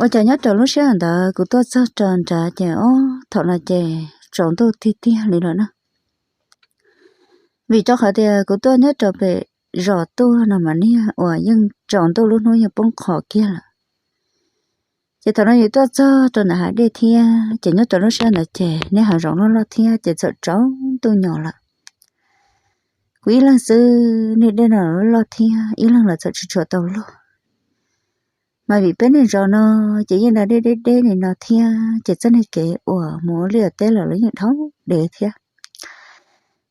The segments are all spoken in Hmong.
Ua cas nyob rau lub sij hawm ntawd kuv tuaj txog rau nrad ces ob thaum no ces tsaus ntuj tiag tiag li lawm na. Vim rau qhov tias kuv tuaj nyob rau pem zos tuaj no mas niag uas yeej tsaus ntuj lub hnub yeej poob qho kiag lawm. Ces thaum no yus tuaj txog rau ntawm hav dej thiab ces nyob rau lub sij hawm ntawd ces niag hav zoov loj loj thiab ces txawm tsaus ntuj nyo lawm. Kuv ib leeg xwb, niag dej no loj thiab ib leeg los txawm tsis tshua tau luag. Mas vim peb niag zos no ces yeej da dej deb deb li no thiab ces txoj niag kev uas mus ua liaj teb los los yeej dhau dev thiab.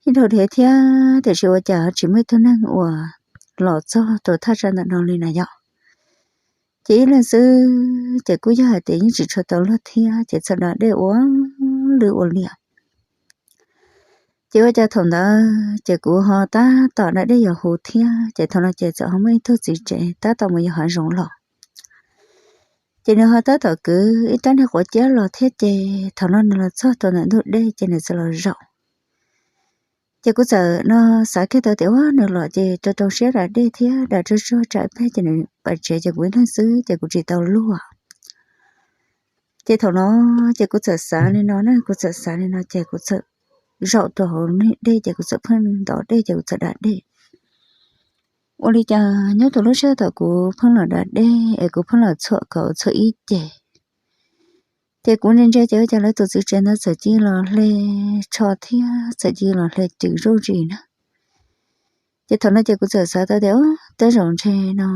Yeej dhau dev thiab tiam sis ua cas tsis muaj ib tug neeg uas los txog rau thaj tsam ntawm no li na yom. Ces ib leeg xwb ces kuj yog hais tias yeej tsis tshua tau luag thiab ces txawm da dej ua lwj ua liam. Ces ua cas thaum ntawd ces kuv ho tab tom da dej yos huv thiab ces thaum no ces txawm ho muaj ib tug txiv tsev tab tom mus yos hav zoov los. Ces nws ho tab tom kwv ib rab niag quav ciab los thiab ces thaum no nws los txog rau ntawm ntug dej ces nws txawm los zaum. Ces kuv txawm no xav kiag tau tias ua nws los ces rau rau siab da dej thiab da tsuag tsuag tsam peg ces nws pam tsev ces kuv ib leeg xwb ces kuv tsis tau luag. Ces thaum no ces kuv txawm xav li no na, kuv txawm xav li no ces kuv txawm zaum rau hauv niag dej ces kuv txawm pheej ntov dej ces kuv txawm da dej. Ua li cas nyob rau lub sij hawm thaum kuv pheej los da dej es kuv pheej los txhuam kaum txhuam ib ces, ces kuv ntsia ntsia ces ua cas lawv tus txiv tsev ntawd txawm cia los hle tsho thiab txawm cia los hle cws zuj zus na. Ces thaum no ces kuv txawm xav tau tias tej zaum ntshe no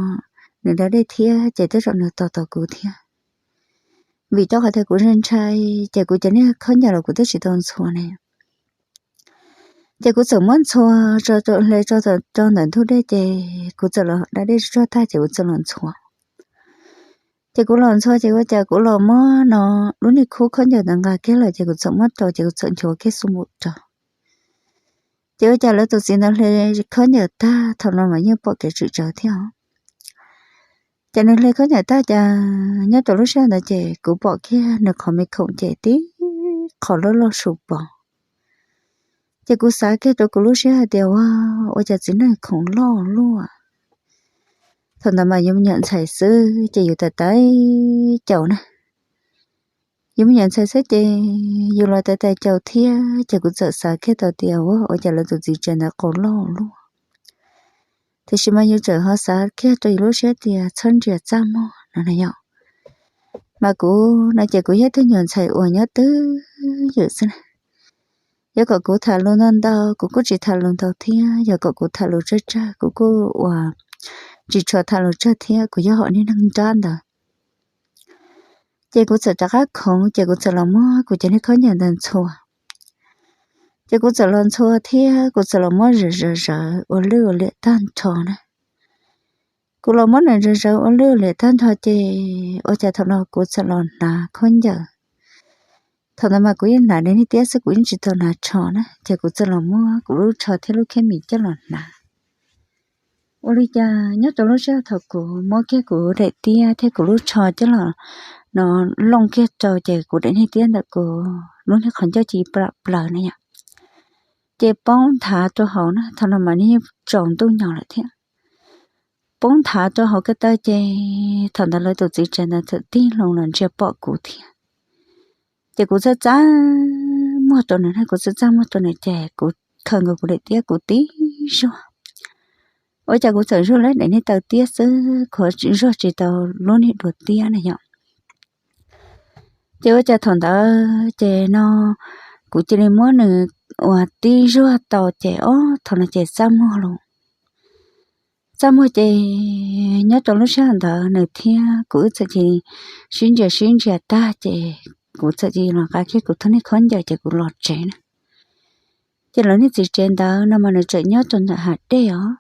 nws da dej thiab ces tej zaum nws tos tos kuv thiab. Vim rau qhov tias kuv ntshai ntshai ces kuv cov niag khaub ncaws los kuv twb tsis tau ntxhua ne. Ces kuv txawm muab ntxhua hle tso rau ntawm ntug dej ces kuv txawm los da dej tsuag tag ces kuv txawm los ntxhua. Ces kuv los ntxhua ces ua cas kuv los muab no lub niag khub khaub ncaws ntawd nqa kiag lawm ces kuv txawm muab rau ces kuv txawm nchuav kiag xub npum rau. Ces ua cas lawv tus txiv ntawd hle khaub ncaws tag thaum no mas yeej pom kev tswm tsawv thiab os. Ces nws hle khaub ncaws tag cas nyob rau lub sij hawm ntawd ces kuv pom kiag nws qhov me khoom ces tib qho loj loj su pos. Ces kuv xav kiag rau kuv lub siab hais tias ua, ua cas txiv neej khoom loj luaj. Thaum ntawd mas yus me nyuam ntxhais xwb ces yus tais tais caus na. Yus me nyuam ntxhais xwb ces yus los tais tais caus thiab ces kuv txawm xav kiag tau tias ua, ua cas lawv tus txiv tsev ntawd qau loj luaj. Tiam sis mas yus txawm ho xav kiag rau yus lub siab tias txhob ntsia txaj muag no na yom. Mas kuv no ces kuv yog ib tug nyuam ntxhais uas nyob twj ywm xwb na. Yog kom kuv tham lus ntau ntau kuv kuj tsis tham lus ntau thiab, yog kom kuv tham lus tsawg tsawg kuv kuj uas tsis tshua tham lus tsawg thiab, kuv yog hom niag neeg nrab ntawd. Ces kuv txawm rov qab khoov ces kuv txawm los muab kuv cov niag khaub ncaws ntawd ntxhua. Ces kuv txawm los ntxhua thiab kuv txawm los muab zawv zawv zawv ua lwj ua liam tag nrho na. Kuv los muab nws zawv zawv ua lwj ua liam tag nrho ces ua cas thaum no kuv txawm los hnav khaub ncaws. Thaum ntawd mas kuv yeej hnav daim niag tiab xwb kuv yeej tsis tau hnav tsho na, ces kuv txawm los muab kuv lub tsho thiab lub kheeb mis coj los hnav. Ua li cas nyob rau lub sij hawm thaum kuv muab kiag kuv daim tiab thiab kuv lub tsho coj los no looj kiag rau ces kuv daim niag tiab ntawm kuv lub niag qhov ncauj ci plam plaws na yom, ces poob nthav rau hauv na. Thaum no mas nws yeej tsaus ntuj nyo lawm thiab. Poob nthav rau hauv ko taw ces thaum ntawd lawv tus txiv tsev ntawd txawm tig hlo los ntsia pom kuv thiab. Ces kuv txaj txaj muag rau nws na, kuv txaj txaj muag rau nws ces kuv khaws nkaus kuv daim tiab kuv tib zuag. Ua cas kuv txawm zuag lawm daim niag taw tiab xwb, kuv zuag tsis tau lub niag dua tiab na yom. Ces ua cas thaum ntawd ces no kuv cia li muab nws uas tib zuag tau ces ob thaum no ces txaj muag lawm. Txaj muag ces nyob rau lub sij hawm ntawd nws thiab kuv wb txawm cia li sib ntsia sib ntsia tag ces kuv txawm cia li los nqa kiag kuv tug niag khaub ncaws ces kuv los tsev na. Ces lawv niag txiv tsev ntawd no mas nws tseem nyob rau ntawm hav dej os.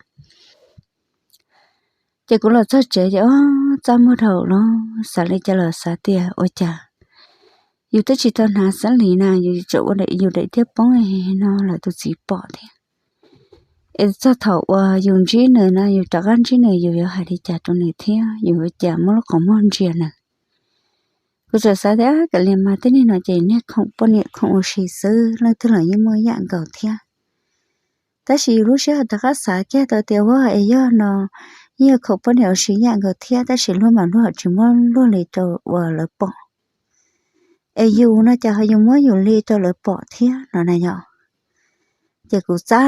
Ces kuv los txog tsev ces ob txaj muag dhau los xav li cas los xav tias ua cas yus twb tsis tau hnav xab lis na, yus tseem ua yus daim tiab poob no lawv tus txiv pom thiab. Es txog thaum uas yus ntsib nws na, yus rov qab ntsib nws yus yuav hais li cas rau nws thiab yus yuav cas muab lub qhov muag ntsia nws. Kuv txawm xav tias kav liam mas tej niag no ces niag khoom poj niam khoom ua si xwb, leej twg los yeej muaj yam nkaus thiab. Tab sis yus lub siab rov qab xav kiag tau tias ua es yog no yeej yog khaum poj niam ua si yam nkaus thiab, tab sis luag mas luag ho tsis muab luag li rau uas lawv pom. Es yus no ces ho yus muab yus li rau lawv pom thiab no na yom. Ces kuv txaj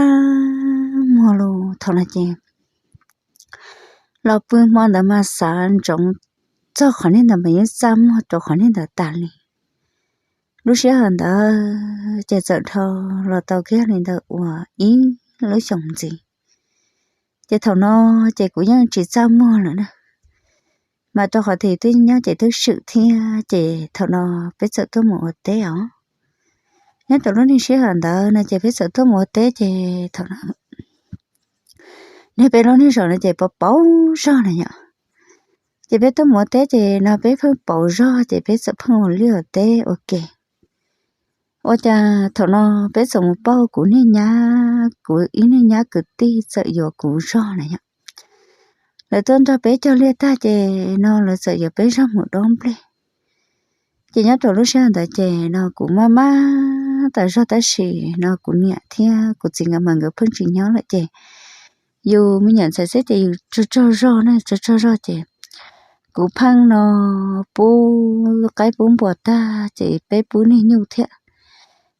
muag los thaum no ces los pw hmo ntawd mas xav ntsoov txog qhov niag ntawd mas yeej txaj muag rau qhov niag ntawd tas li. Lub sij hawm ntawd ces txawm dhau los tau kiag li ntawd uas ib lub xyoos ntxiv. Ces thaum no ces kuv yeej tsis txaj muag lawm na, mas rau qhov tias twb nyob ces twb swm thiab, ces thaum no peb txawm tuaj mus ua teb os. Nyob rau lub niag sij hawm ntawd no ces peb txawm tuaj mus ua teb ces thaum no niag peb lub niag zos no ces pauv pauv zog na yom. Ces peb tuaj mus ua teb ces no peb pheej pauv zog ces peb txawm pheej ua liaj ua teb ua ke. Ua cas thaum no peb txawm mus pauj kuv niag nyab, kuv ib niag nyab kwv tij txawm yuav kuv zog na yom. Lawv tuaj nrog peb cog liaj tag ces no lawv txawm yuav peb zog mus dob nplej. Ces nyob rau lub sij hawm ntawd ces no kuv maj maj tas zog tab sis no kuv niam thiab kuv txiv nkawd mas nkawd pheej tsis nyob lawm ces yus me nyuam ntxhais xwb ces yus tsaug tsaug zog na, tsaug tsaug zog ces kuv pheej no pub qaib pub npua tag ces peb pub niag nyuj thiab.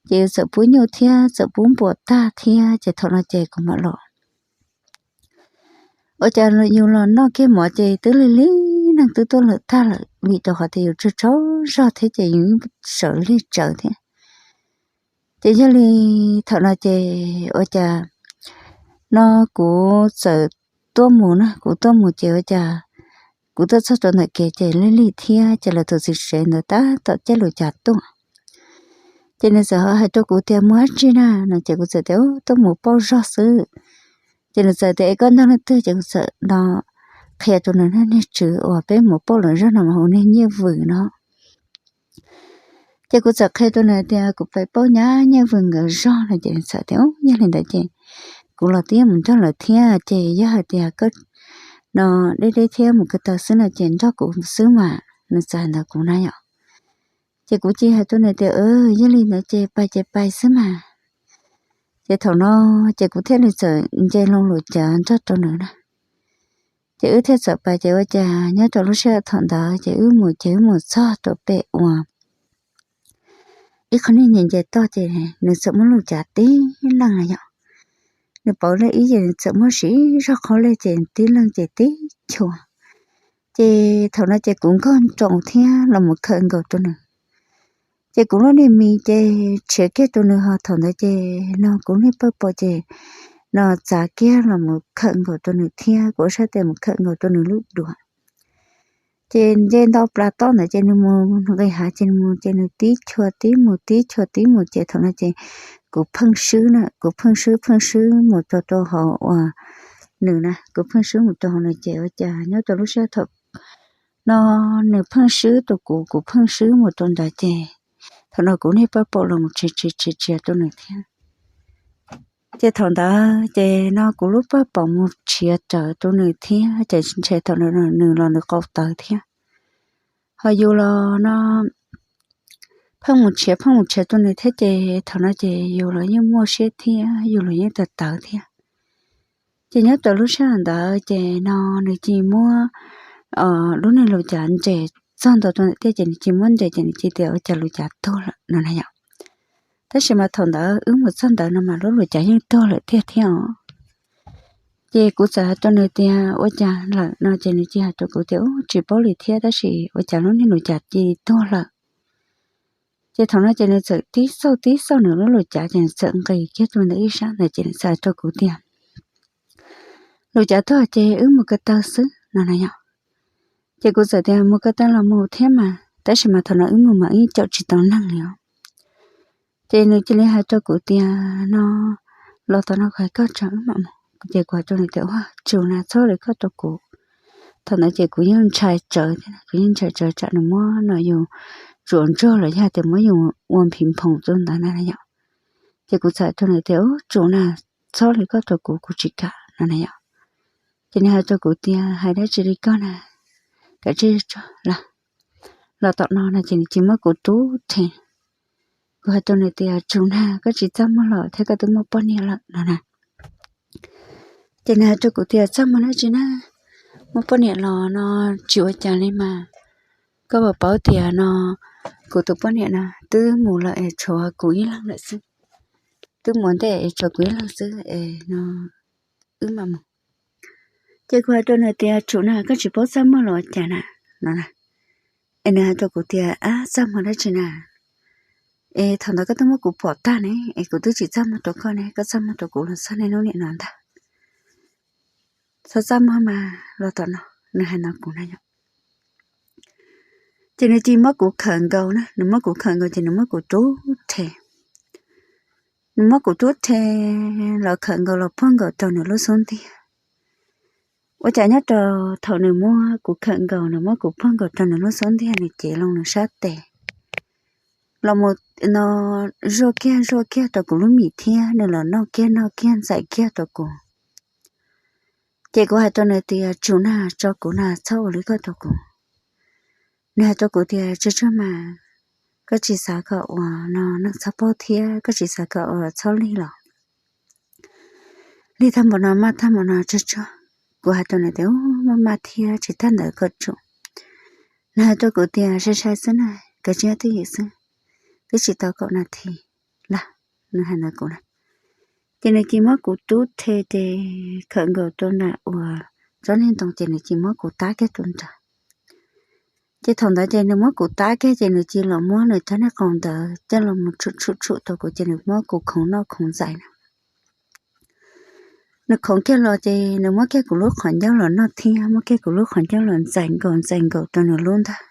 Ces yus txawm pub nyuj thiab txawm pub npua tag thiab ces thaum no ces kuv mam los. Ua cas yus los noj kiag mov ces twb lig lig neeg twb tuaj lawm tag lawm vim rau qhov tias yus tsaug tsaug zog thiab ces yus sawv lig tsawv thiab. Ces yog li thaum no ces ua cas no kuv txawm tuaj mus na, kuv tuaj mus ces ua cas kuv tuaj txog rau ntawm kev ces lig lig thiab ces lawv tus txiv tsev ntawd tab tom caij lus cav tuaj. Ces nws txawm hais rau kuv tias mus dab tsi na no ces kuv txawm tias tuaj mus pauj zog xwb. Ces nws txawm tias es koj nrog leej twg, ces kuv txawm no qhia rau nws niag tswv uas peb mus pauj lawv zog no mas hu niag Nyiaj Vwm no. Ces kuv txawm qhia rau nws tias kuv pais pauj nyab Nyiaj Vwm nkawd zog no ces nws txawm tias yog li ntawd ces kuv los twb yuav mus nrog lawv thiab ces yog hais tias koj no deb deb thiab mus ko taw xwb no ces nrog kuv xwb mas, nws txawm hais ntawd kuv na yom. Ces kuv cia hais rau nws tias yog li ntawd ces pais ces pais xwb mas. Ces thaum no ces kuv thiaj li txawm nce loo lus cav nrog rau nws na. Ces wb thiaj txawm pais ces ua cas nyob rau lub sij hawm thaum ntawd ces wb mus ces wb mus txog rau pem uas ib qho niag nce nce toj ces nws txawm muab lus cav tib leeg na yom. Nws pauv lej ib ces nws txawm muab siv zog qhov lej ces tib leeg ces tib chua. Ces thaum no ces kuv nkag nroos thiab los mus khawm nkaus rau nws. Ces kuv lub niag mis ces tshiav kiag rau nws ho thaum ntawd ces no kuv niag pawj paum ces no txav kiag los mus khawm nkaus rau nws thiab, kuv ua sab tes mus khawm nkaus rau nws lub duav. Ces nce ntau plas toj ntawd ces nws mus nqis hav ces nws mus ces nws tib chua tib mus tib chua tib mus ces thaum no ces kuv pheej swb na, kuv pheej swb pheej swb mus rau rau hauv uas nws na, kuv pheej swb mus rau hauv nws ces ua cas nyob rau lub sij hawm thaum no nws pheej swb rau kuv, kuv pheej swb mus rau nrad ces thaum no kuv niag pawj paum los mus tshiav tshiav tshiav tshiav rau nws thiab. Ces thaum ntawd ces no kuv lub pawj paum mus tshiav rawv rau nws thiab ces ntshe thaum no nws los nws qau tawv thiab. Ho yus los no pheej mus tshiav pheej mus tshiav rau nws thiab ces thaum no ces yus los yeej muaj siab thiab yus los yeej tawv tawv thiab. Ces nyob rau lub sij hawm ntawd ces no nws cia li muab lub niag lus cav nres txog ntua rau ntawm tiaj ces nws cia li muab nres ces nws cia li tias ua cas lus cav tuag lawm no na yom. Tab sis mas thaum ntawd wb mus txog ntawd no mas lub lus cav yeej tuag lawm tiag thiab os. Ces kuv txawm hais rau nws tias ua cas lawm no ces nws cia li hais rau kuv tias tsis paub li thiab tab sis ua cas lub niag lus cav cia li tuag lawm. Ces thaum no ces nws txawm tib xauj tib xauj nws lub lus cav ces nws txawm nqis kiag rau ntawm ib sab ntawd ces nws txawm hais rau kuv tias lus cav tuag ces wb mus ko taw xwb no na yom. Ces kuv txawm tias mus ko taw los mus thiab mas tab sis mas thaum no wb mus mas wb caum tsis tau neeg li os. Ces nws cia li hais rau kuv tias no los tom no kuv hais koj tso wb mam mus. Ces kuv hais rau nws tias ua tsuas na txhob li koj rau kuv. Thaum ntawd ces kuv yeej ntshai tsawv thiab, kuv yeej ntshai tsawv tsam nws muab no yus tsuam ntsuag los yog tias muab yus ua nphiv nphoom rau ntawd na yom. Ces kuv txawm hais rau nws tias ua tsuas na txhob li koj rau kuv, kuv tsis kam no na yom. Ces nws hais rau kuv tias hais dab tsi li koj na, kav tsij tso lawm. Los tom no no ces nws cia li muab kuv rub rhe. Kuv hais rau nws tias tsuas na koj tsis txaj muag los thiab koj twb muaj poj niam lawm no na. Ces nws hais rau kuv tias txaj muag dab tsi na, Muab poj niam los no tsis ua cas li mas, koj puas paub tias no kuv tus poj niam no twb mus lawm es tshuav kuv ib leeg lawm xwb. Twb mus ntej es tshuav kuv ib leeg xwb es no wb mam mus. Ces kuv hais rau nws tias, Tsum na, koj tsis paub txaj muag los ua cas na? no na. Es nws hais rau kuv tias, Ab, txaj muag dab tsi na? Es thaum ntawd koj twb muab kuv pom tag ne, es kuv twb tsis txaj muag rau koj ne, koj txaj muag rau kuv los txog niaj hnub niam no ntag. Txhob txaj muag mas los tom no, nws hais no kuv na yom. Ces nws cia li muab kuv khawm nkaus na, nws muab kuv khawm nkaus ces nws muab kuv rub rhe. Nws muab kuv rub rhe los khawm nkaus los puag nkaus rau nws lub xub ntiag. Ua cas nyob rau thaum nws muab kuv khawm nkaus, nws muab kuv puag nkaus rau nws lub xub ntiag, nws cev loo nws sab tes los mus no zuaj kiag zuaj kiag rau kuv lub mis thiab nws los noj kiag noj kiag ntxais kiag rau kuv. Ces kuv hais rau nws tias, Tsum na, tso kuv na, txhob ua li koj rau kuv. Nws hais rau kuv tias, Tsum tsum mas, koj tsis xav kom ua no neeg txhob paub thiab koj tsis xav kom ua txhob lig los? Lig tag npaum no, maj tag npaum no, tsum tsum. Kuv hais rau nws tias, Maj maj thiab, tsis tag ntawd koj tsum. Nws hais rau kuv tias, Sai sai xwb na, kav tsij twj ywm xwb, twb tsis tau kaum nas this lawm. Nws hais ntawd kuv na. Ces nws cia li muab kuv rub rhe ces khawm nkaus rau nram uas tsob niag ntoo ces nws cia li muab kuv tab kiag rau nrad. Ces thaum ntawd ces nws muab kuv tab kiag ces nws cia li los muab nws rab niag qau ntawd coj los mus tshum tshum tshum rau kuv ces nws muab kuv khoov noj khoov ntxais na. Nws khoov kiag los ces nws muab kiag kuv lub qhov ncauj los noj thiab muab kiag kuv lub qhov ncauj los ntxais nkaus ntxais nkaus rau nws lub ntag.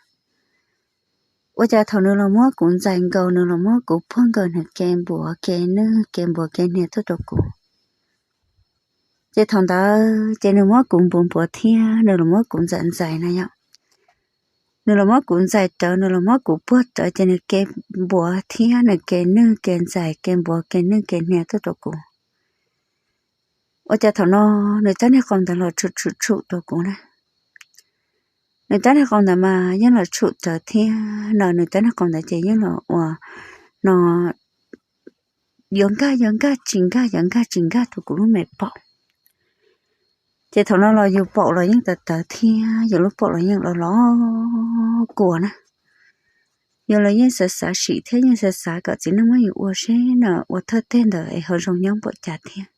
Ua cas thaum nws los muab kuv ntxais nkaus, nws los muab kuv puag nkaus nws ke npuav ke nwj ke npuav ke hnia tuaj rau kuv. Ces thaum ntawd ces nws muab kuv npuav npuav thiab nws los muab kuv ntxais ntxais na yom. Nws los muab kuv ntxais rawv, nws los muab kuv puag rawv ces nws ke npuav thiab nws ke nwj ke ntxais ke npuav ke nwj ke hnia tuaj rau kuv. Ua cas thaum no nws rab niag qau ntawd los tshum tshum tshum rau kuv na. Nws rab niag qau ntawd mas yeej los tshum rawv thiab no, nws rab niag qau ntawd ces yeej los ua no yuav nkag yuav nkag tsis nkag yuav nkag tsis nkag rau kuv lub me paum. Ces thaum no los yus paum los yeej tawv tawv thiab yus lub paum los yeej los los kua na. Yus los yeej xav xav sim thiab yeej xav xav kom txiv neej muab yus ua seb no ua thawj teg ntawd es ho zoo nyob npaum cas thiab.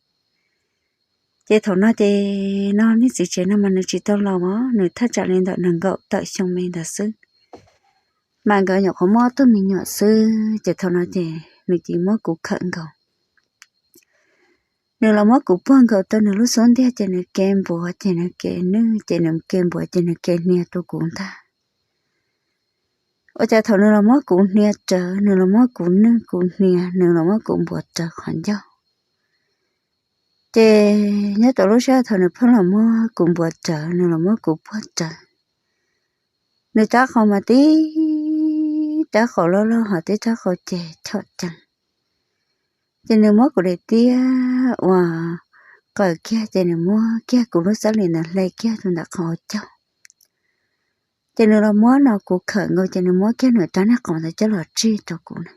Ces thaum no ces no niag txiv tsev no mas nws tsis tau laus os, nws thaj tsam li ntawm nees nkaum tawm xyoo me ntawd xwb. Mas nkawd nyuam qhuav muaj ob tug me nyuam xwb, ces thaum no ces nws cia li muab kuv khawm nkaus. Nws los muab kuv puag nkaus rau nws lub xub ntiag ces nws ke npuav ces nws ke nwj ces nws ke npuav ces nws ke hnia rau kuv ntag. Ua cas thaum nws los muab kuv hnia rawv, nws los muab kuv nwj kuv hnia, nws los muab kuv npuav rawv qhov ncauj. Ces nyob rau lub sij hawm thaum nws pheej los muab kuv npuav rawv, nws los muab kuv puag rawv, nws rab qau mas tib rab qau loj loj ho tib rab qau ces chom cees. Ces nws muab kuv daim tiab uas qaws kiag ces nws muab kiag kuv lub xab lis ntawd hle kiag rau ntawm qhov hauv caug. Ces nws los muab no kuv khawm nkaus ces nws muab kiag nws rab niag qau ntawd coj los tsij rau kuv na.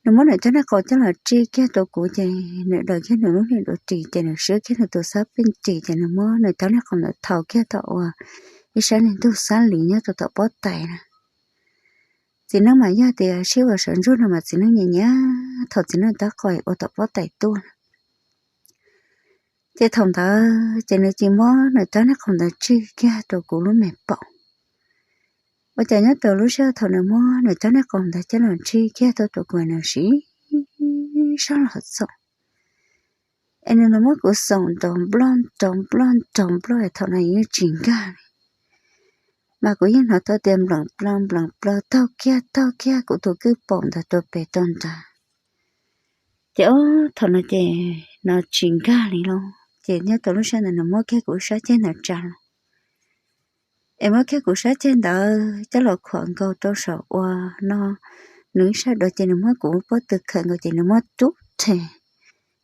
Nws muab nws rab niag qau coj los tsij kiag rau kuv ces nws daws kiag nws lub niag duav ris ces nws swb kiag nws tus xab peej ris ces nws muab nws rab niag qau ntawd thau kiag tom uas ib sab niag ntug xab lis nyob rau tom pob tais na. Txiv neej mas yog tias sib ua sawv ntsug no mas txiv neej nyiam nyiam thau txiv neej rab qau ua tom pob tais tuaj na. Ces thaum ntawd ces nws cia li muab nws rab niag qau ntawd tsij kiag rau kuv lub me paum. Ua cas nyob rau lub sij hawm thaum nws muab nws rab niag qau ntawd coj los tsij kiag tuaj rau kuv, nws siv sab los xoom, es nws los muab kuv xoom nrov nploj nrov nploj nrov nploj es thaum no yeej tsis nkag li. Mas kuv yeej hnov tau tias npleem plaws npleem plaws taug kiag taug kiag kuv tus kwj paum ntawd rau pem rau nrad. Ces ob thaum no ces no tsis nkag li lauj, ces nyob rau lub sij hawm ntawd nws muab kiag kuv sab ceg ntawd tsa los, es muab kiag kuv sab ceg ntawd coj los khuam nkaus rau saum ua no nws ib sab duav ces nws muab kuv pob tw khawm nkaus ces nws muab rub rhe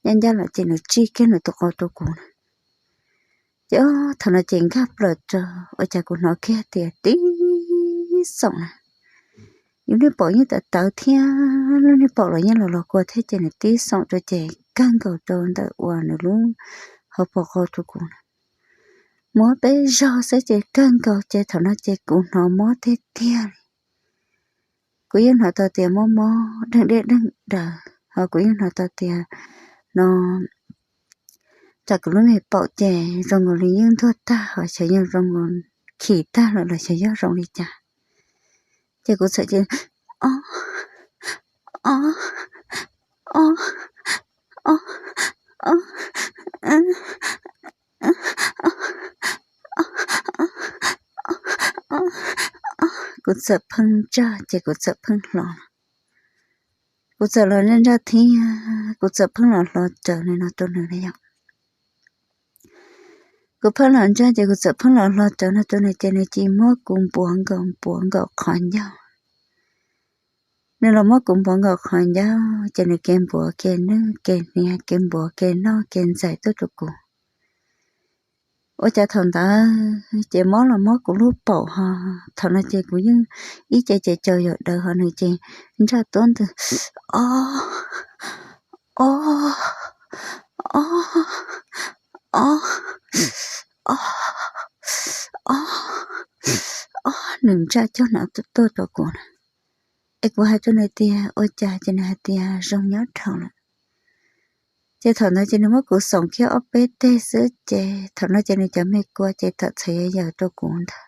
ncaj ncaj los ces nws tsij kiag nws tus qau rau kuv na. Ces ob thaum no ces nkag plaws rau ua cas kuv hnov kiag tias tib xoom na, yus niag paum yeej tawv tawv thiab lub niag paum los yeej los los kua thiab ces nws tib xoom rau ces kawg nkaus rau ntawm uas nws lub hauv paus qau rau kuv na. muab peb zaug xwb ces kawg nkaus ces thaum no ces kuv hnov mob tiag tiag li. Kuv yeej hnov tau tias mob mob deeg dej deeg daws, ho kuv yeej hnov tau tias no tsam kuv lub me paum ces zoo nkaus li yeej ntuag tag, ho xyov yeej zoo nkaus khi tag lawm los xyov yog zoo li cas. Ces kuv txawm cia li o, o, o, o, o, kuv txawm pheej ntsaj ces kuv txawm pheej hlo. Kuv txawm los ntsaj ntsaj thiab, kuv txawm pheej los hlo raws li no rau nws na yom. Kuv pheej los ntsaj ces kuv txawm pheej los hlo raws no rau nws ces nws cia li muab kuv npuav nkaus npuav nkaus qhov ncauj. Nws los muab kuv npuav nkaus qhov ncauj ces nws ke npuav ke nwj ke hniav ke npuav ke noj ke ntxais tuaj rau kuv. Ua cas thaum ntawd ces mob los mob kuv lub paum ho, thaum no ces kuv yeej ib ce ces caum yaum dawv ho nws ces ntsaj tuab ntws o, o, o, o, o, o, o, nws ntsaj cog no tuaj rau kuv na. Es kuv hais rau nws tias ua cas ces nws hais tias zoo nyob dhau lawm. Ces thaum ntawd ces nws muab kuv xoom kiag ob peb teg xwb ces thaum no ces nws cov me kua ces tawm txhais yaws yaws rau kuv ntag.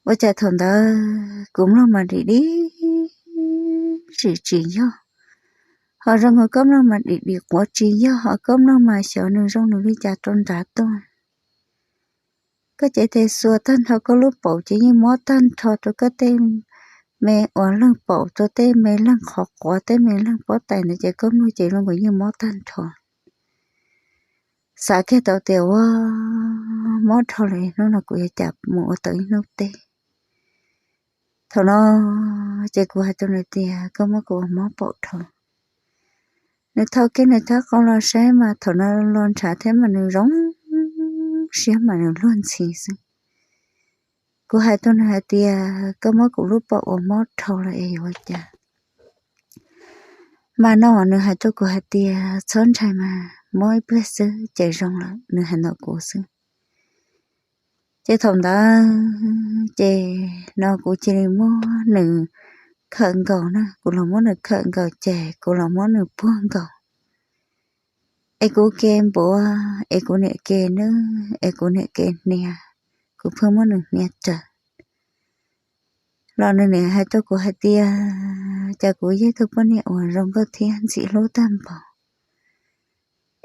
Ua cas thaum ntawd kuv mloog mas dim dim sim tsis yog, ho zoo nkaus koj mloog mas dim dim quav tsis yog, ho koj mloog mas xyov nws zoo nws li cas rau nrad tuaj. Koj cev tes xuas tag nrho koj lub paum ces yeej mob tag nrho rau koj tej me uas leeg paum, rau tej me leeg qhov quav, tej me leeg pob tais ntawd ces koj mloog ces zoo nkaus yeej mob tag nrho. Xav kiag tau tias ua mob dhau lawm, hnub no kuv yuav cas mus ua tau ib hnub teb. Thaum no ces kuv hais rau nws tias koj muab kuv ua mob paum dhau. Nws thau kiag nws rab qau los saib mas thaum no los ntshav thiab mas nws zoo siab mas nws luag ntxhi xwb. Kuv hais rau nws hais tias koj muab kuv lub paum ua mob dhau lawm es yuav ua cas? Mas no nws hais rau kuv hais tias txhob ntshai mas, mob ib pliag xwb ces zoo lawm, nws hais ntawm kuv xwb. Ces thaum ntawd ces no kuv cia li muab nws khawm nkaus na, kuv los muab nws khawm nkaus ces kuv los muab nws puag nkaus. Es kuv ke npuav, es kuv niam ke nwj, es kuv niam ke hniav, kuv pheej muab nws hniav raws. Los nws niam hais rau kuv hais tias cas kuv yog ib tug poj niam uas zoo nkauj thiab ntxim hlub tag npaum.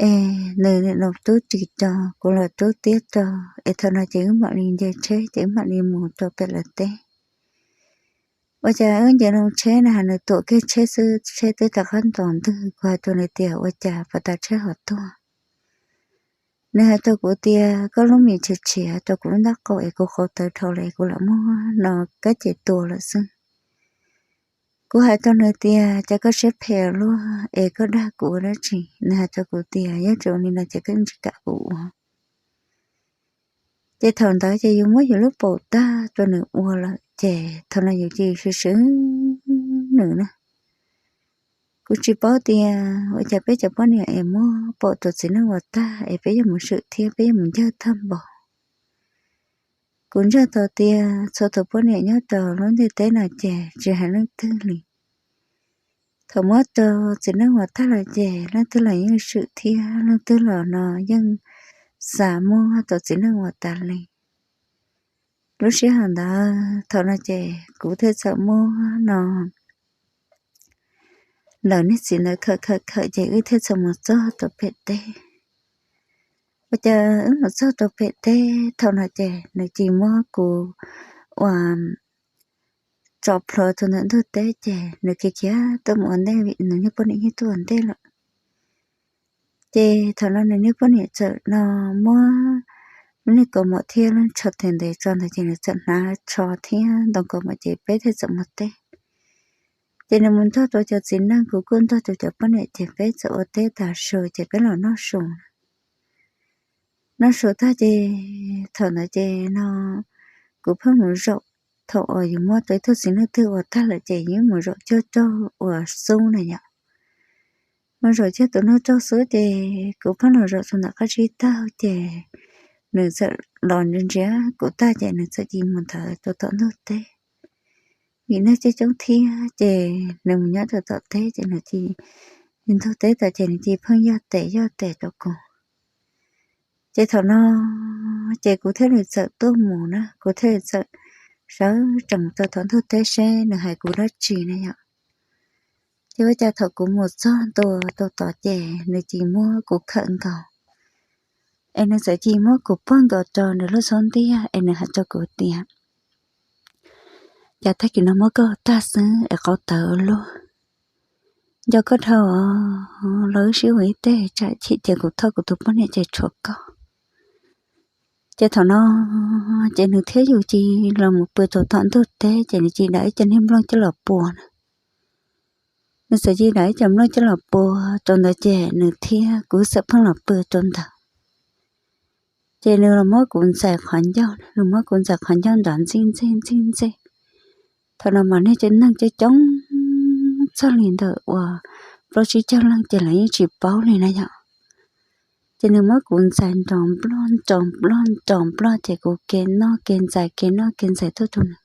Es nws niam los rub ris rau, kuv los rub tiab rau, es thaum no ces wb mam li nce tsheb ces wb mam li mus rau pem lawv teb. Ua cas wb nce loo tsheb na has nws tuam kiag tsheb xwb, tsheb twb rov qab ntos ntwg, kuv hais rau nws tias ua cas puas tas tsheb ho tuag. Nws hais rau kuv tias koj lub mis tshiav tshiav rau kuv lub ntaub qau es kuv qau tawv dhau lawm es kuv lam muab no kab ces tua lawm xwb. Kuv hais rau nws tias cas koj siab phem luaj es koj dag kuv ua dab tsi? Nws hais rau kuv tias yog tsis ua li no ces koj yeej tsis kam kuv ua. Ces thaum ntawd ces yus muab yus lub paum tag rau nws ua lawm ces thaum no yus cia li swm swm nws na. Kuv tsis paub tias ua cas peb cov poj niam es muab paum rau txiv neej ua tag es peb yuav mus swm thiab peb yuav mus ncawg tag npaum. Kuv ntsaj tau tias txhua tus poj niam nyob rau lub ntiaj teb no ces tsis hais leej twg li, thaum muab rau txiv neej ua tag lawm ces leej twg los yeej swm thiab leej twg los no yeej xav muab rau txiv neej ua tas li. Lub sij hawm ntawd thaum no ces kuv thiaj txawm muab no lawv niag txiv ntawd khawm khawm khawm ces wb thiaj txawm mus txog rau pem teb. Ua cas wb mus txog rau pem teb thaum no ces nws cia li muab kuv ua tso plhuav rau ntawm ntug teb ces nws khiav khiav tuaj mus ua ntej vim nws niag poj niam yeej tuaj ua ntej lawm. Ces thaum no nws niag poj niam txawm no muab lub niag kaus mom thiab lub tsho tes ntev tso ntawd ces nws txawm hnav tsho thiab ntoo kaus mom ces peb thiaj txawm mus teb. Ces nws mus nrog rau cov txiv neej, kuv kuj nrog rau cov poj niam ces peb txawm ua teb tas su ces peb los noj su. Noj su tag ces thaum ntawd ces no kuv pheej mus zaum, thaum uas yus muab rau ib tug txiv neej twg ua tag lawm ces yus mus zaum cog raug uas xub na yom. Mus zaum cog tus neeg raug xub ces kuv pheej los zaum rau ntawm qab tsib taug ces nws txawm los ntsia ntsia kuv tag ces nws txawm cia li mus ntawd rau tom ntug teb. Vim neeg coob coob thiab ces nws mus nyob rau tom teb ces nws cia li, ntug teb tod ces nws cia li pheej yog tes yog tes rau kuv. Ces thaum no ces kuv thiaj li txawm tuaj mus na, kuv thiaj li txawm sawv tsees rau tom ntug teb seb nws hais kuv dab tsi na yom. Ces ua cas thaum kuv mus txog ntua rau tod ces nws cia li muab kuv khawm nkaus, es nws txawm cia li muab kuv puag nkaus rau nws lub xub ntiag es nws hais rau kuv tias, cas tag kis no muab koj tag xwb es qau tawv ua luaj. Nco koj dhau, los wb sib ua ib teg tsam chim ces kuv thauj kuv tus poj niam ces tshuav koj. Ces thaum no ces nws thiab yus cia li los mus pw rau tom ntug teb ces nws cia li dam ib co niag nplooj coj los pua na. Nws txawm cia li dam ib co nplooj coj los pua rau ntawd ces nws thiab kuv txawm pheej los pw rau ntawd. Ces nws los muab kuv ntxais qhov ncauj, nws muab kuv ntxais qhov ncauj nrov ntxij ntxej ntxij ntxej. Thaum no mas niag cov neeg coob coob txog li ntawm uas plaub tsib caug leej ces lawv yeej tsis paub li na yom. Ces nws muab kuv ntxais nrov nploj nrov nploj nrov nploj ces kuv ke noj ke ntxais ke noj ke ntxais tuaj rau nws.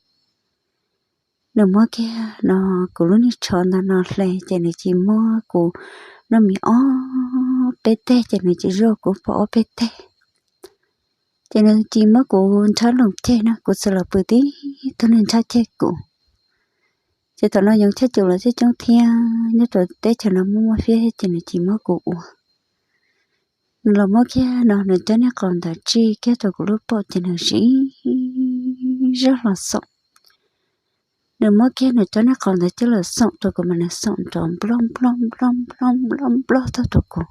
Nws muab kiag no kuv lub niag tsho ntawd no hle ces nws cia li muab kuv noj mis ob peb teg ces nws cia li zuaj kuv pom ob peb teg. Ces nws cia li muab kuv nrhab loos ceg na, kuv txawm los pw tib tug niag nrhab ceg kuv. Ces thaum no yoov chaj cum los coob coob thiab nyob rau teb chaws no muaj muaj fiab ces nws cia li muab kuv ua. Nws los muab kiag no nws cov niag qau ntawd tsij kiag rau kuv lub paum ces nws siv zog los xoom. Nws muab kiag nws cov niag qau ntawd coj los xoom rau kuv mas nws xoom nrov nploj nploj nploj nploj nploj nploj tuaj rau kuv.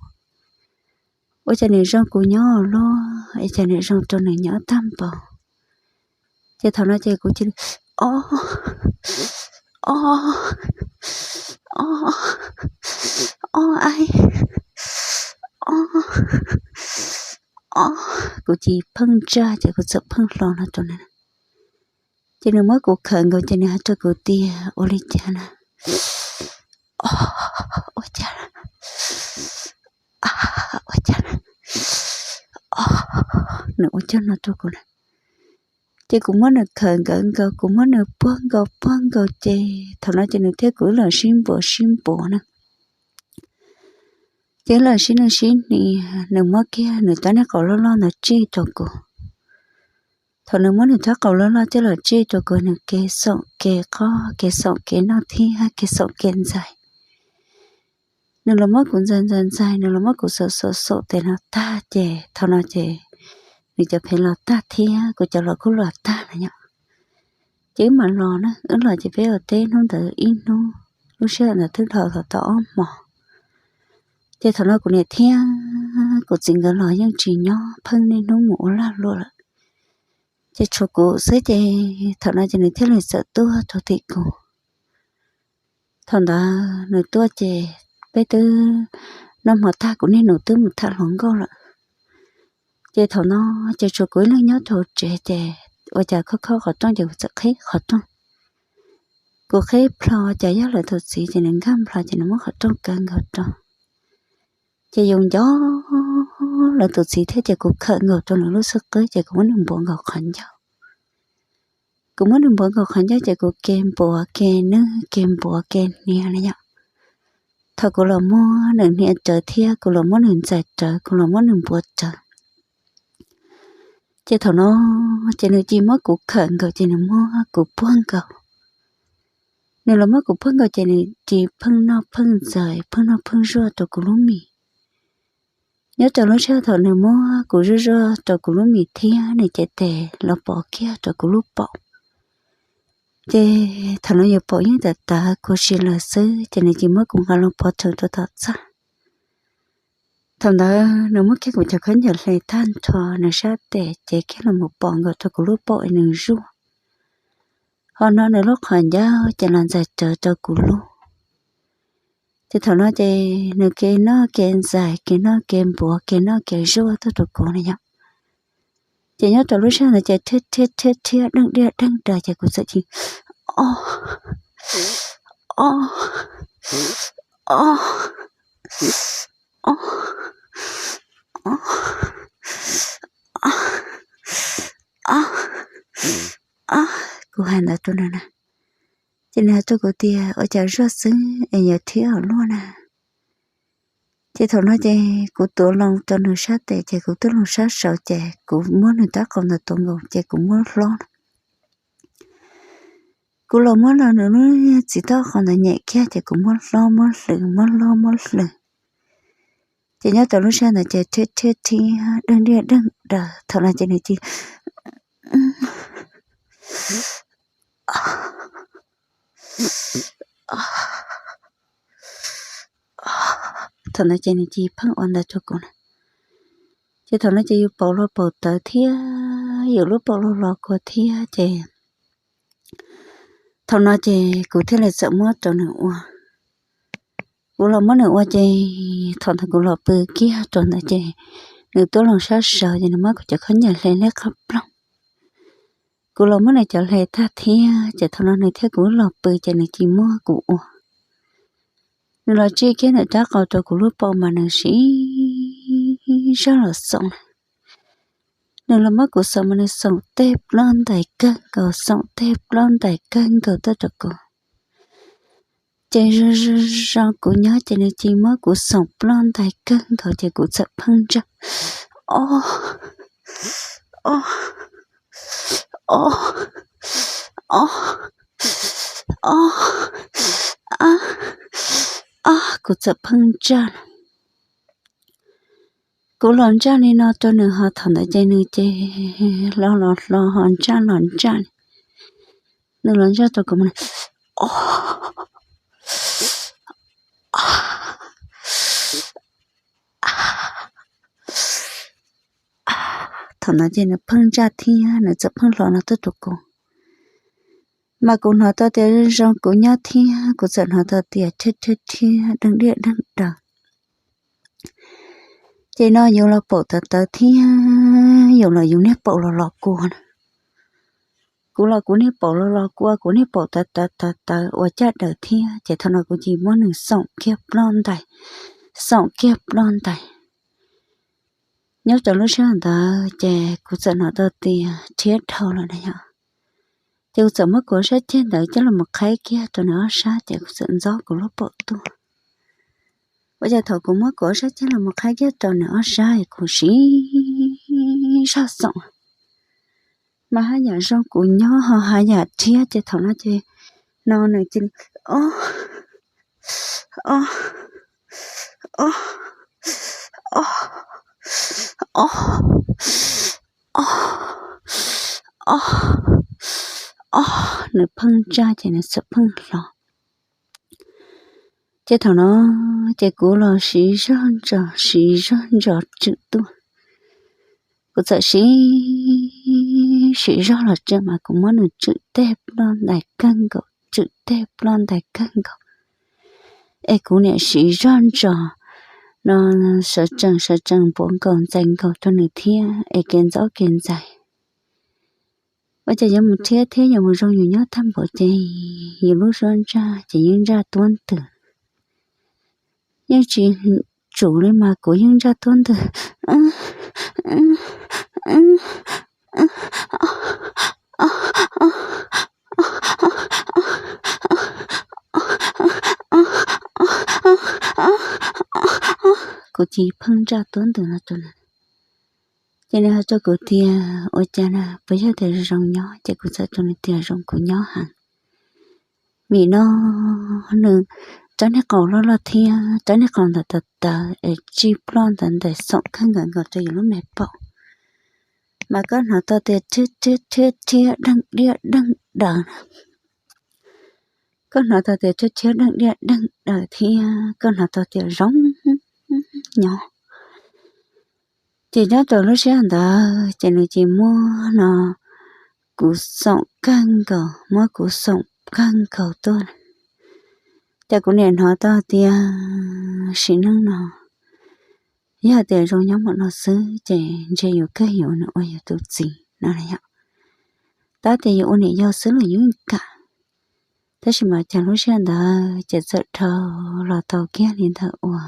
Ua cas nws zoo kuv nyob luaj, ua cas nws zoo rau nws nyob tag npaum. Ces thaum no ces kuv cia li, o, o, o, o, ai, o, o, kuv cia li pheej ntsaj ces kuv txawm pheej hlo no rau nws. Ces nws muab kuv khawm nkaus ces nws hais rau kuv tias ua li cas na, o, ua cas na, a, ua cas na, o, nws ua cas no rau kuv na. Ces kuv muab nws khawm nkawd nkaus, kuv muab nws puag nkaus puag nkaus ces thaum no ces nws thiab kuv wb los sib npuav sib npuav na. Ces wb los sib nws sib hnia, nws muab kiag nws rab niag qau loj loj ntawd tsij rau kuv. Thaum nws muab nws rab qau loj loj coj los tsij rau kuv, nws ke xoom ke qoj, ke xoom ke noj thiab ke xoom ke ntxais. Nws los muab kuv ntxais ntxais ntxais, nws los muab kuv xaum xaum xaum tes no tag ces thaum no ces nws cov phev los tag thiab kuv cov los kuj los tag na yom. Ces wb mam los na, wb los ces peb ua teb hnub ntawd ib hnub, lub sij hawm ntawd twb dhau tau ob hmos. Ces thaum no kuv niam thiab kuv txiv nkawd los yeej tsis nyob, pheej niaj hnub mus ua lag luam lawm. Ces tshuav kuv xwb ces thaum no ces nws thiaj li txawm tuaj rau tim kuv. Thaum ntawd nws tuaj ces peb twb noj hmo tag, kuv niag nus twb mus tham hluas nkauj lawm. Ces thaum no ces tshuav kuv ib leeg nyob rau tsev ces ua cas khob khob qhov rooj ces kuv txawm qhib qhov rooj. Kuv qhib plho cas yog lawv tus txiv ces nws nkag plho ces nws muab qhov rooj kaw nkaus rau. Ces yus nco lawv tus txiv thiab ces kuv khawm nkaus rau nws lub xub qwb ces kuv muab nws npuav nkaus qhov ncauj. Kuv muab nws npuav nkaus qhov ncauj ces kuv ke npuav ke nwj ke npuav ke hnia na yom. Thaum kuv los muab nws hnia rawv thiab kuv los muab nws ntxais rawv, kuv los muab nws npuav rawv, ces thaum no ces nws cia li muab kuv khawm nkaus ces nws muab kuv puag nkaus. Nws los muab kuv puag nkaus ces nws cia li pheej noj pheej ntxais pheej noj pheej zuaj rau kuv lub mis. Nyob rau lub sij hawm thaum nws muab kuv zuaj zuaj rau kuv lub mis thiab nws cev tes los pov kiag rau kuv lub paum. Ces thaum no yus paum yeej tawv tawv khuv si lawm xwb ces nws cia li muab kuv nqa los pov rhees rau tom txaj. Thaum ntawd nws muab kiag kuv cov khaub ncaws hle tag nrho, nws sab tes cev kiag los mus pov nkaus rau kuv lub paum es nws zuaj. Ho no nws lub qhov ncauj ces los ntxais rawv rau kuv lub. Ces thaum no ces nws ke noj ke ntxais ke noj ke npuav ke noj ke zuaj tuaj rau kuv na yom. Ces nyob rau lub sij hawm ntawd ces rhiab rhiab rhiab rhiab deej diaj deej daws ces kuv txawm cia li, o, o, o, o, o, Ob, ob, kuv hais ntawd rau nws na. Ces nws hais rau kuv tias, ua cas zoj xwb es yuav rhiab ua luaj na. Ces thaum no ces kuv tuav loo rau nws sab tes, ces kuv tuav loo sab saud, ces kuv muab nws rab qau ntawd tuav nkaus, ces kuv muab hlob. Kuv los muab los nws lub txiv toj qau ntawd nyem kiag, ces kuv muab hlob muab hlwv, muab hlob muab hlwv. Ces nyob rau lub sij hawm ntawd ces rhiab rhiab rhiab deeg diaj deeg daws. Thaum no ces nws cia thaum no ces nws cia pheej ua ntawd rau kuv na. Ces thaum no ces yus paum los paum tawv thiab, yus lub paum los los kua thiab, ces thaum no ces kuv thiaj li txawm muab rau nws ua. Kuv los muab nws ua ces thaum ntawd kuv los pw kiag rau ntawd ces nws tuaj loo sab saud ces nws muab kuv cov khaub ncaws hle liab qab ploog. Kuv los muab nws cov hle tag thiab, ces thaum no nws thiab kuv los pw ces nws cia muab kuv ua. Nws los tsij kiag nws rab qau rau kuv lub paum mas nws siv zog los xoom. Nws los muab kuv xoom mas nws xoom tej plaub ntais kawg nkaus, xoom tej plaub ntais kawg nkaus tuaj rau kuv. Ces zoo zoo kuv nyob ces nws cia muab kuv xoom plaub ntais kawg nkaus ces kuv txawm pheej ntsaj, ob, ob, ob, ob, ob, ab, ab, kuv txawm pheej ntsaj. Kuv los ntsaj li no rau nws ho thaum ntawd ces nws ces hlo los hlo ho ntsaj los ntsaj. Nws los ntsaj rau kuv mas, ob, thaum ntawd ces nws pheej ntsaj thiab nws txawm pheej hlo no tuaj rau kuv. Mas kuv hnov tau tias zoo zoo kuv nyob thiab kuv txawm hnov tau tias rhiab rhiab rhiab deeg diaj deeg daws. Ces no yus los paum tawv tawv thiab yus los yus niag paum los los kua na. Kuv los kuv niag paum los los kua, kuv niag paum tawv tawv tawv tawv ua caj daws thiab, ces thaum no kuv cia muab nws xoom kiag plaub ntais, xoom kiag plaub ntais. Nyob rau lub sij hawm ntawd ces kuv txawm hnov tau tias rhiab dhau lawm na yom. Ces kuv txawm muab kuv sab ceg ntawd coj los mus qhaib kiag rau nws ob sab ces kuv txawm ntxob kuv lub paum tuaj. Ua cas thaum kuv muab kuv ob sab ceg los mus qhaib kiag rau nws ob sab es kuv siv zog xoom, mas haj yam zoo kuv nyob ho haj yam rhiab ces thaum no ces no nws cia li ob, ob, ob, ob, ob, ob, ob, ob, nws pheej ntsaj ces nws txawm pheej hlo. Ces thaum no ces kuv los siv zog ntsos siv zog ntsos tswm tuaj. Kuv txawm siv, siv zog los tswm mas kuv muab nws tswm tej plaub ntais kawg nkaus, tswm tej plaub ntais kawg nkaus. Es kuv niam siv zog ntsos no sawv tsees sawv tsees npuav nkaus ntxais nkaus rau nws thiab es kev ntxob kev ntxais. Ua cas yuav mus rhiab thiab yuav mus zoo yus nyob tag npaum ces yus lub suab ntsaj ces yeej ntsaj tuab ntws. Yeej tsis tsum li mas kuv yeej ntsaj tuab ntws. Kuv cia pheej ntsaj tuab ntws no rau nws. Ces nws hais rau kuv tias ua cas na puas yog tias zoo nyob, ces kuv txawm rau nws tias zoo kuv nyob heev. Vim no nws rab niag qau loj loj thiab rab niag qau ntawd tawv tawv es tsij ploj ntawd ntawm xoom kawg nkaus nkaus rau yus lub me paum. Mas koj hnov tau tias rhiab rhiab rhiab rhiab deej diaj deej daws na. Koj hnov tau tias rhiab rhiab deej diaj deej daws thiab koj hnov tau tias zoo nyob. Ces nyob rau lub sij hawm ntawd ces nws cia muab no kuv xoom kawg nkaus, muab kuv xoom kawg nkaus tuaj. Ces kuv niam hnov tau tias sim neej no yog tias zoo nyob npaum no xwb ces ntshe yuav kawg yuav nws ua yus tus txiv no na yom. Tab tias yuav ua niam yau xwb los yeej kam, tab sis mas cas lub sij hawm ntawd ces txawm dhau los tau kiag li ntawd ua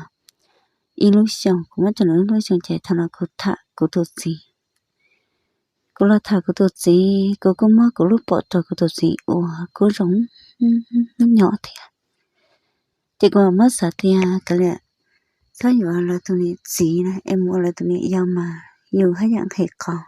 ib lub xyoos, kuv muab rau nws ib lub xyoos ces thaum no kuv tham kuv tus txiv, Kuv los tham kuv tus txiv, kuv kuj muab kuv lub pom rau kuv tus txiv ua kuv zoo nyob thiab. Ces kuv muab xav tias kav liam, txhob yuav lawv tus niam txiv na es mus ua lawv tus niam yau mas yus haj yam nqhis qau.